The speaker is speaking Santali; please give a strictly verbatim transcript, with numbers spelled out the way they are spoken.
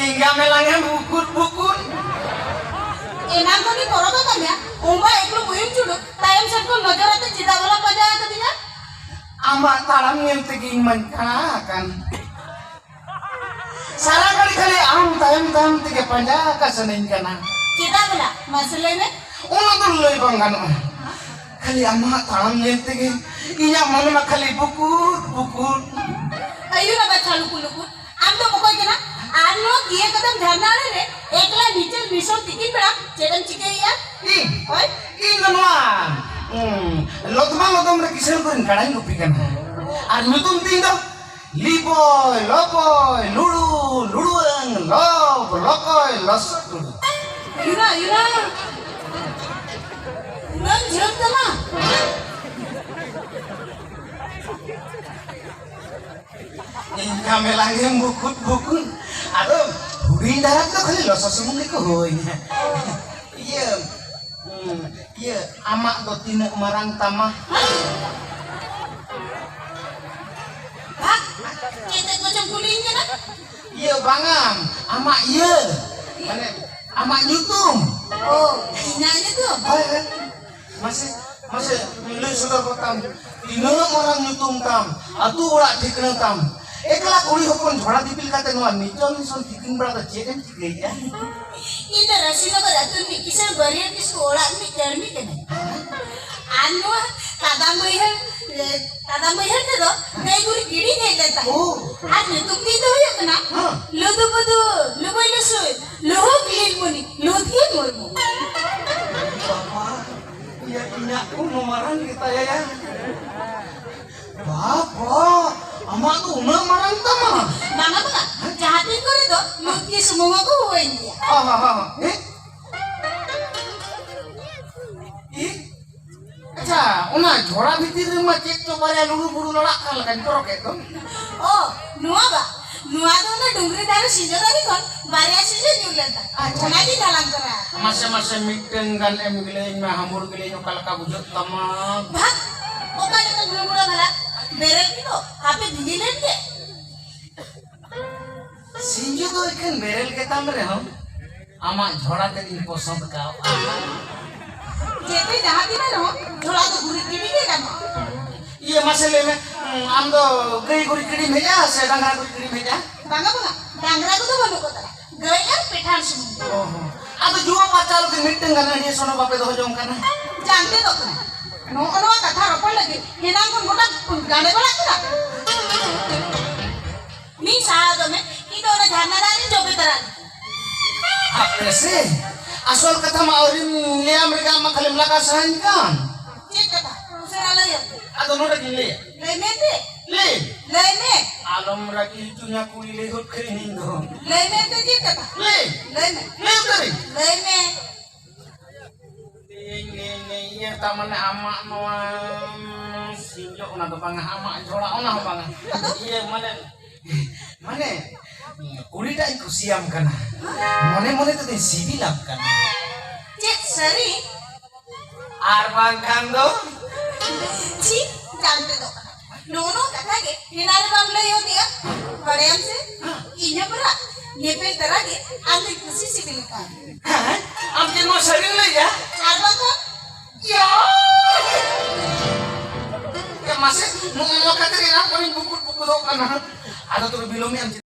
ᱮᱸᱜᱟ ᱢᱮᱞᱟᱝ ᱮᱢ ᱵᱩᱠᱩᱫ ᱵᱩᱠᱩᱫ᱾ ᱮᱱᱟᱝ ᱠᱷᱚᱱᱤᱧ ᱯᱚᱨᱚᱵᱽ ᱟᱠᱟᱫ ᱢᱮᱭᱟ, ᱚᱱᱠᱟ ᱮᱠᱞᱩ ᱵᱟᱹᱧ ᱪᱩᱰᱩ, ᱛᱟᱭᱚᱢ ᱥᱮᱫ ᱠᱷᱚᱱ ᱱᱚᱡᱚᱨ ᱟᱛᱮ ᱪᱮᱫᱟᱜ ᱵᱟᱞᱟ ᱯᱟᱸᱡᱟ ᱟᱠᱟᱫᱤᱧᱟ? ᱟᱢᱟᱜ ᱛᱟᱲᱟᱢ ᱧᱮᱞ ᱛᱮᱜᱮ ᱤᱧ ᱢᱟᱧ ᱠᱟᱬᱟ ᱟᱠᱟᱱ᱾ ᱥᱟᱨᱟ ᱜᱷᱟᱹᱲᱤ ᱠᱷᱟᱹᱞᱤ ᱟᱢ ᱛᱟᱭᱚᱢ ᱛᱟᱭᱚᱢ ᱛᱮᱜᱮ ᱯᱟᱸᱡᱟ ᱟᱠᱟ ᱥᱟᱱᱟᱧ ᱠᱟᱱᱟ᱾ ᱪᱮᱫᱟᱜ ᱵᱟᱞᱟ? ᱢᱟᱥᱮ ᱞᱟᱹᱭ ᱢᱮ᱾ ᱚᱱᱟ ᱫᱚ ᱞᱟᱹᱭ ᱵᱟᱝ ᱜᱟᱱᱚᱜᱼᱟ᱾ ᱠᱷᱟᱹᱞᱤ ᱟᱢᱟᱜ ᱛᱟᱲᱟᱢ ᱧᱮᱞ ᱛᱮᱜᱮ ᱤᱧᱟᱹᱜ ᱢᱚᱱᱮ ᱢᱟ ᱠᱷᱟᱹᱞᱤ ᱵᱩᱠᱩᱫ ᱵᱩᱠᱩᱫ᱾ ᱟᱭᱩᱨ ᱟᱵᱟ ᱪᱷᱟᱞᱩ ᱠᱩᱞᱩ ᱠᱩ᱾ ᱟᱢ ᱫᱚᱢ ᱚᱠᱚᱭ ᱠᱟᱱᱟ? ᱟᱨ ᱱᱚᱣᱟ ᱠᱤᱭᱟᱹ ᱠᱟᱫᱟᱢ ᱡᱷᱟᱨᱱᱟ ᱟᱲᱮ ᱨᱮ ᱮᱠᱞᱟ ᱱᱤᱪᱚᱞ ᱢᱤᱥᱚᱞ ᱛᱤᱠᱤᱱ ᱵᱮᱲᱟ ᱪᱮᱫ ᱮᱢ ᱪᱤᱠᱟᱹᱭᱮᱜᱼᱟ? ᱤᱧ? ᱦᱳᱭ? ᱤᱧ ᱫᱚ ᱱᱚᱣᱟ, ᱩᱸ, ᱞᱚᱫᱢᱟ ᱞᱚᱫᱚᱢ ᱨᱮ ᱠᱤᱥᱟᱹᱬ ᱠᱚᱨᱮᱱ ᱠᱟᱲᱟᱧ ᱜᱩᱯᱤ ᱠᱟᱱᱟ᱾ ᱟᱨ ᱧᱩᱛᱩᱢ ᱛᱤᱧ ᱫᱚ ᱞᱤᱵᱚᱭ, ᱞᱚᱵᱚᱭ, ᱞᱩᱲᱩ, ᱞᱩᱲᱩᱣᱟᱹᱝ, ᱞᱚᱵ, ᱞᱚᱠᱚᱭ, ᱞᱚᱥᱚᱫ ᱴᱩᱰᱩ᱾ ᱤᱨᱟ, ᱤᱨᱟ᱾ ᱩᱱᱟᱹᱜ ᱡᱷᱟᱹᱞ ᱛᱟᱢᱟ? ᱤᱧ ᱠᱟᱢᱮᱞᱟ ᱜᱮᱢ ᱵᱩᱠᱩᱫ ᱵᱩᱠᱩᱫ᱾ ᱟᱫᱚ ᱦᱩᱰᱤᱧ ᱫᱷᱟᱨᱟ ᱛᱮᱫᱚ ᱠᱷᱟᱹᱞᱤ ᱞᱚᱥᱚᱫ ᱥᱩᱢᱩᱝ ᱜᱮᱠᱚ ᱦᱩᱭᱧᱟ᱾ ᱤᱭᱟᱹ, ᱦᱩᱸ, ᱤᱭᱟᱹ, ᱟᱢᱟᱜ ᱫᱚ ᱛᱤᱱᱟᱹᱜ ᱢᱟᱨᱟᱝ ᱛᱟᱢᱟ? ᱵᱷᱟᱜ, ᱪᱮᱫ ᱛᱮᱫ ᱠᱚᱪᱚᱢ ᱠᱩᱞᱤᱧ ᱠᱟᱱᱟ? ᱤᱭᱟᱹ, ᱵᱟᱝᱟ, ᱟᱢᱟᱜ ᱤᱭᱟᱹ, ᱢᱟᱱᱮ, ᱟᱢᱟᱜ ᱧᱩᱛᱩᱢ᱾ ᱚ, ᱤᱧᱟᱹᱜ ᱧᱩᱛᱩᱢ? ᱦᱳᱭ, ᱦᱳᱭ᱾ ᱢᱟᱥᱮ, ᱢᱟᱥᱮ, ᱞᱟᱹᱭ ᱥᱚᱫᱚᱨ ᱜᱚᱫ ᱛᱟᱢ, ᱛᱤᱱᱟᱹᱜ ᱢᱟᱨᱟᱝ ᱧᱩᱛᱩᱢ ᱛᱟᱢ, ᱟᱹᱛᱩ ᱚᱲᱟᱜ ᱴᱷᱤᱠᱟᱹᱱᱟ ᱛᱟᱢ? ᱮᱠᱞᱟ ᱠᱩᱲᱤ ᱦᱚᱯᱚᱱ ᱡᱷᱚᱲᱟ ᱫᱤᱯᱤᱞ ᱠᱟᱛᱮ ᱱᱚᱣᱟ ᱱᱤᱪᱚᱞ ᱢᱤᱥᱚᱱ ᱛᱤᱠᱤᱱ ᱵᱮᱲᱟ ᱫᱚ ᱪᱮᱫ ᱮᱢ ᱪᱤᱠᱟᱹᱭᱮᱫᱼᱟ? ᱤᱧ ᱫᱚ ᱨᱟᱥᱤᱱᱚᱜᱚᱨ ᱟᱹᱛᱩ ᱨᱤᱱᱤᱡ ᱠᱤᱥᱟᱹᱬ ᱵᱟᱹᱨᱭᱟᱹ ᱠᱤᱥᱠᱩ ᱚᱲᱟᱜ ᱨᱤᱱᱤᱡ ᱠᱟᱹᱲᱢᱤ ᱠᱟᱹᱱᱟᱹᱧ᱾ ᱟᱨ ᱱᱚᱣᱟ ᱠᱟᱫᱟᱢ ᱵᱟᱹᱭᱦᱟᱹᱲ, ᱮ, ᱠᱟᱫᱟᱢ ᱵᱟᱹᱭᱦᱟᱹᱲ ᱛᱮᱫᱚ ᱜᱟᱹᱭ ᱜᱩᱨᱤᱡ ᱜᱤᱰᱤᱧ ᱦᱮᱡ ᱞᱮᱱ ᱛᱟᱦᱮᱸᱫ᱾ ᱳ᱾ ᱟᱨ ᱧᱩᱛᱩᱢ ᱛᱤᱧ ᱫᱚ ᱦᱩᱭᱩᱜ ᱠᱟᱱᱟ ᱦᱮᱸ᱾ ᱞᱩᱫᱩ ᱵᱩᱫᱩ, ᱞᱩᱵᱩᱭ ᱞᱩᱥᱩᱭ, ᱞᱩᱦᱩᱠ ᱞᱤᱞᱢᱩᱱᱤ, ᱞᱩᱫᱷᱤ ᱢᱩᱨᱢᱩ᱾ ᱵᱟᱵᱟ, ᱤᱭᱟᱹ, ᱤᱧᱟᱹᱜ ᱠᱚ ᱢᱟᱨᱟᱝ ᱜᱮᱛᱟᱭᱟ ᱭᱟ᱾ ᱵᱟᱵᱟ, ᱟᱢᱟᱜ ᱫᱚ ᱩᱱᱟᱹᱜ ᱢᱟᱨᱟᱝ ᱛᱟᱢᱟ? ᱵᱟᱝᱟ, ᱵᱟᱝᱟ, ᱡᱟᱦᱟᱸ ᱛᱤᱱ ᱠᱚᱨᱮ ᱫᱚ ᱞᱩᱫᱷᱤ ᱥᱩᱢᱩᱝ ᱦᱚᱸᱠᱚ ᱦᱩᱭᱮᱱ ᱜᱮᱭᱟ᱾ ᱦᱚᱸ, ᱦᱚᱸ, ᱦᱚᱸ, ᱦᱚᱸ᱾ ᱮ? ᱮ? ᱟᱪᱪᱷᱟ, ᱚᱱᱟ ᱡᱷᱚᱲᱟ ᱵᱷᱤᱛᱤᱨ ᱨᱮᱢᱟ ᱪᱮᱫ ᱪᱚ ᱵᱟᱨᱭᱟ ᱞᱩᱲᱩ ᱵᱩᱲᱩ ᱞᱟᱲᱟᱜ ᱠᱟᱱ ᱞᱮᱠᱟᱧ ᱯᱚᱨᱚᱠᱮᱫ ᱫᱚ᱾ ᱚ, ᱱᱚᱣᱟ ᱵᱟ? ᱱᱚᱣᱟ ᱫᱚ ᱚᱱᱟ ᱰᱩᱝᱨᱤ ᱫᱷᱟᱨᱮ ᱥᱤᱧᱡᱚ ᱫᱟᱨᱮ ᱠᱷᱚᱱ ᱵᱟᱨᱭᱟ ᱥᱤᱧᱡᱚ ᱧᱩᱨ ᱞᱮᱱ ᱛᱟᱦᱮᱸᱫ᱾ ᱟᱪᱪᱷᱟ᱾ ᱚᱱᱟᱜᱤᱧ ᱦᱟᱞᱟᱝ ᱛᱚᱨᱟ ᱟᱠᱟᱫᱟ᱾ ᱢᱟᱥᱮ, ᱢᱟᱥᱮ, ᱢᱤᱫᱴᱟᱹᱝ ᱜᱟᱱ ᱮᱢ ᱜᱮᱞᱮᱧ ᱢᱮ, ᱦᱟᱢᱵᱩᱲ ᱜᱮᱞᱮᱧ ᱚᱠᱟ ᱞᱮᱠᱟ ᱵᱩᱡᱷᱟᱹᱜ ᱛᱟᱢᱟ? ᱵᱷᱟᱜ! ᱚᱠᱟ ᱞᱮᱠᱟ ᱜᱩᱲᱜᱩᱲᱟ ᱵᱷᱟᱞᱟ? ᱵᱮᱨᱮᱞ ᱜᱮᱫᱚ, ᱦᱟᱯᱮ ᱵᱤᱞᱤ ᱞᱮᱱ ᱜᱮ᱾ ᱥᱤᱧᱡᱚ ᱮᱠᱷᱮᱱ ᱵᱮᱨᱮᱞ ᱜᱮᱛᱟᱢ ᱨᱮᱦᱚᱸ ᱟᱢᱟᱜ ᱡᱷᱚᱲᱟ ᱛᱮᱫ ᱤᱧ ᱯᱚᱥᱚᱸᱫ ᱠᱟᱣᱟ᱾ ᱡᱮᱛᱮ ᱡᱟᱦᱟᱸ ᱛᱤᱱᱟᱹᱜ ᱨᱮᱦᱚᱸ ᱡᱷᱚᱲᱟ ᱫᱚ ᱜᱩᱨᱤᱡ ᱜᱤᱰᱤ ᱜᱮ ᱜᱟᱱᱚᱜᱼᱟ᱾ ᱤᱭᱟᱹ, ᱢᱟᱥᱮ ᱞᱟᱹᱭ ᱢᱮ, ᱟᱢ ᱫᱚ ᱜᱟᱹᱭ ᱜᱩᱨᱤᱡ ᱜᱤᱰᱤᱢ ᱦᱮᱡᱼᱟ ᱥᱮ ᱰᱟᱝᱨᱟ ᱜᱩᱨᱤᱡ ᱜᱤᱰᱤᱢ ᱦᱮᱡᱼᱟ? ᱵᱟᱝᱟ, ᱵᱟᱝᱟ, ᱰᱟᱝᱨᱟ ᱠᱚᱫᱚ ᱵᱟᱹᱱᱩᱜ ᱠᱚ ᱛᱟᱞᱮ, ᱜᱟᱹᱭ ᱟᱨ ᱯᱮᱴᱷᱟᱲ ᱥᱩᱢᱩᱝ ᱜᱮ᱾ ᱚ ᱦᱚᱸ᱾ ᱟᱫᱚ ᱡᱩᱣᱟᱹ ᱯᱟᱨᱪᱟᱣ ᱞᱟᱹᱜᱤᱫ ᱢᱤᱫᱴᱟᱝ ᱜᱟᱱ ᱟᱹᱰᱤ ᱥᱚᱱᱚ ᱵᱟᱯᱮ ᱫᱚᱦᱚ ᱡᱚᱝ ᱠᱟᱱᱟ? ᱡᱟᱱᱛᱮ ᱫᱚ ᱠᱟᱱᱟ, ᱱᱚᱜᱼᱚ ᱱᱚᱣᱟ ᱠᱟᱛᱷᱟ ᱨᱚᱯᱚᱲ ᱞᱟᱹᱜᱤᱫ ᱮᱱᱟᱝ ᱠᱷᱚᱱ ᱜᱚᱴᱟ ᱜᱟᱰᱮ ᱵᱟᱲᱟᱜ ᱠᱟᱱᱟ᱾ ᱢᱤᱫ ᱥᱟᱦᱟ ᱫᱚᱢᱮ, ᱤᱧ ᱫᱚ ᱚᱱᱟ ᱡᱷᱟᱨᱱᱟ ᱫᱟᱜ ᱨᱤᱧ ᱡᱚᱵᱮ ᱛᱟᱨᱟ᱾ ᱦᱟᱯᱮ ᱥᱮ, ᱟᱥᱚᱞ ᱠᱟᱛᱷᱟ ᱢᱟ ᱟᱹᱣᱨᱤᱢ ᱞᱟᱹᱭᱟᱢ ᱨᱮᱜᱮ ᱟᱢ ᱢᱟ ᱠᱷᱟᱹᱞᱤᱢ ᱞᱟᱜᱟ ᱥᱟᱦᱟᱧ ᱠᱟᱱ᱾ ᱪᱮᱫ ᱠᱟᱛᱷᱟ? ᱩᱥᱟᱹᱨᱟ ᱞᱟᱹᱭ ᱟᱢ᱾ ᱟᱫᱚ ᱱᱚᱰᱮ ᱜᱤᱧ ᱞᱟᱹᱭᱟ᱾ ᱞᱟᱹᱭ ᱢᱮ ᱛᱮ᱾ ᱞᱟᱹᱭ᱾ ᱞᱟᱹᱭ ᱢᱮ᱾ ᱟᱞᱚᱢ ᱨᱟᱹᱜᱤ ᱦᱚᱪᱚᱧᱟ ᱠᱩᱲᱤ, ᱞᱟᱹᱭ ᱦᱚᱫ ᱠᱟᱹᱧ ᱤᱧ ᱫᱚ᱾ ᱞᱟᱹᱭ ᱢᱮ ᱛᱮ, ᱪᱮᱫ ᱠᱟᱛᱷᱟ? ᱞᱟᱹᱭ᱾ ᱞᱟᱹᱭ ᱢᱮ᱾ ᱞᱟᱹᱭ ᱩᱛᱟᱹᱨᱤᱧ᱾ ᱞᱟᱹᱭ ᱢᱮ᱾ ᱤᱭᱟᱹ, ᱤᱭᱟᱹ, ᱤᱭᱟᱹ, ᱤᱭᱟᱹ, ᱛᱟᱨ ᱢᱟᱱᱮ ᱟᱢᱟᱜ ᱱᱚᱣᱟ, ᱩᱸ, ᱥᱤᱧᱡᱚ ᱚᱱᱟ ᱫᱚ ᱵᱟᱝᱟ, ᱟᱢᱟᱜ ᱡᱷᱚᱲᱟ ᱚᱱᱟ ᱦᱚᱸ ᱵᱟᱝᱟ᱾ ᱤᱭᱟᱹ, ᱢᱟᱱᱮ, ᱢᱟᱱᱮ, ᱠᱩᱲᱤᱴᱟᱜ ᱤᱧ ᱠᱩᱥᱤᱭᱟᱢ ᱠᱟᱱᱟ᱾ ᱢᱚᱱᱮ ᱢᱚᱱᱮ ᱛᱮᱫᱚᱧ ᱥᱤᱵᱤᱞᱟᱢ ᱠᱟᱱᱟ᱾ ᱪᱮᱫ ᱥᱟᱹᱨᱤ? ᱟᱨ ᱵᱟᱝᱠᱷᱟᱱ ᱫᱚ? ᱪᱷᱤ, ᱡᱟᱝ ᱛᱮᱫᱚ ᱠᱟᱱᱟ᱾ ᱱᱚᱜᱼᱚ ᱱᱚᱣᱟ ᱠᱟᱛᱷᱟ ᱜᱮ ᱦᱮᱱᱟᱜ ᱨᱮ ᱵᱟᱢ ᱞᱟᱹᱭ ᱦᱚᱫᱮᱜᱼᱟ᱾ ᱵᱟᱲᱟᱭᱟᱢ ᱥᱮ, ᱤᱧ ᱦᱚᱸ ᱯᱮᱲᱟ ᱧᱮᱯᱮᱞ ᱛᱚᱨᱟ ᱜᱮ ᱟᱢ ᱫᱚᱧ ᱠᱩᱥᱤ ᱥᱤᱵᱤᱞ ᱠᱟᱱ᱾ ᱦᱮᱸ? ᱟᱢ ᱪᱮᱫ ᱱᱚᱣᱟ ᱥᱟᱹᱨᱤᱢ ᱞᱟᱹᱭᱮᱜᱼᱟ? ᱟᱨ ᱵᱟᱝᱠᱷᱟᱱ? ᱭᱟ! ᱭᱟ, ᱢᱟᱥᱮ, ᱱᱚᱜᱼᱚ ᱱᱚᱣᱟ ᱠᱷᱟᱹᱛᱤᱨ ᱮᱱᱟᱝ ᱠᱷᱚᱱᱤᱧ ᱵᱩᱠᱩᱫ ᱵᱩᱠᱩᱫᱚᱜ ᱠᱟᱱᱟ᱾ ᱟᱫᱚ ᱛᱚᱵᱮ ᱵᱤᱞᱚᱢᱮᱜ ᱟᱢ ᱪᱮᱫ?